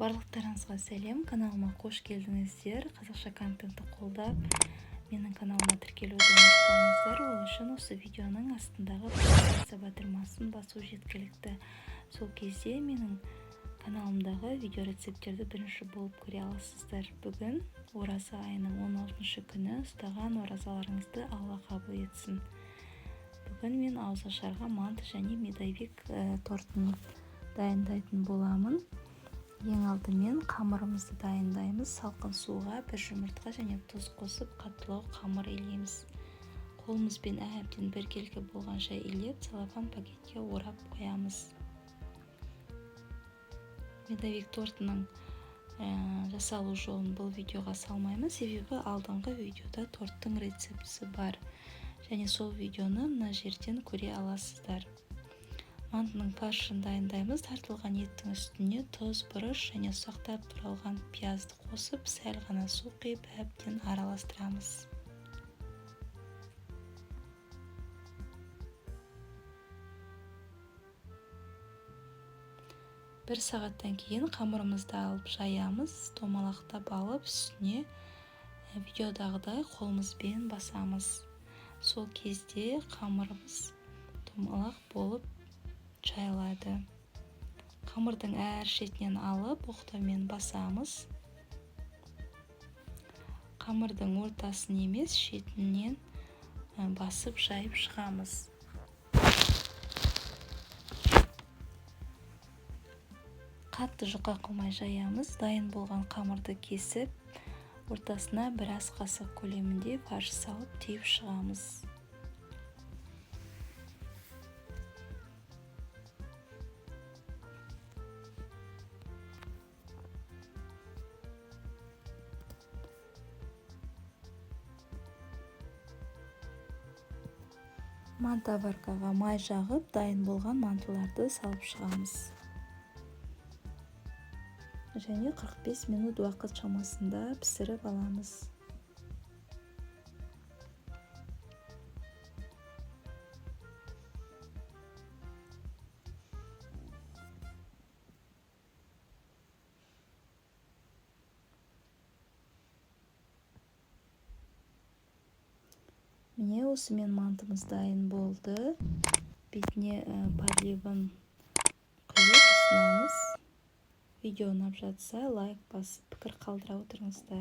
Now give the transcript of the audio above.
Барлықтарыңызға сәлем! Каналыма қош келдіңіздер! Қазақша контентті қолдап, менің каналыма тіркелуді ұмытпаңыздар. Ол үшін осы видеоның астындағы «Подписаться» батырмасын басу жеткілікті. Сол кезде менің каналымдағы видео рецепттерді бірінші болып көре аласыздар. Бүгін ораза айының 16 күні. Ұстаған оразаларыңызды Алла қабыл етсін! Бүгін мен ауызашарға манты және медовик тортын дайындайтын боламын. Ең алдымен қамырымызды дайындаймыз. Салқын суға бір жұмыртқа және тұз қосып, қаттылау қамыр илейміз. Қолымызбен әбден біркелкі болғанша илеп, целлофан пакетке орап қоямыз. Медовик тортының жасалу жолын бұл видеоға салмаймын, себебі алдыңғы видеода торттың рецептісі бар және сол видеоны мына жерден көре аласыздар. Мантының фаршын дайындаймыз. Тартылған еттің үстіне тұз, бұрыш және ұсақтап туралған пиязды қосып, сәл ғана су құйып, әбден араластырамыз. Бір сағаттан кейін қамырымызды алып жаямыз. Домалақтап алып, үстіне видеодағыдай қолымызбен басамыз. Сол кезде қамырымыз домалақ болып жайылады. Қамырдың әр шетінен алып, оқтаумен басамыз. Қамырдың ортасын емес, шетінен басып жайып шығамыз. Қатты жұқа қылмай жаямыз. Дайын болған қамырды кесіп, ортасына бір ас қасық көлемінде фарш салып, түйіп шығамыз. Мантоваркаға май жағып, дайын болған мантыларды салып шығамыз және 45 минут уақыт шамасында пісіріп аламыз. Міне, осымен мантымыз дайын болды. Бетіне подливын құйып ұсынамыз. Видео ұнап жатса, лайк басып, пікір қалдыра отырыңыздар.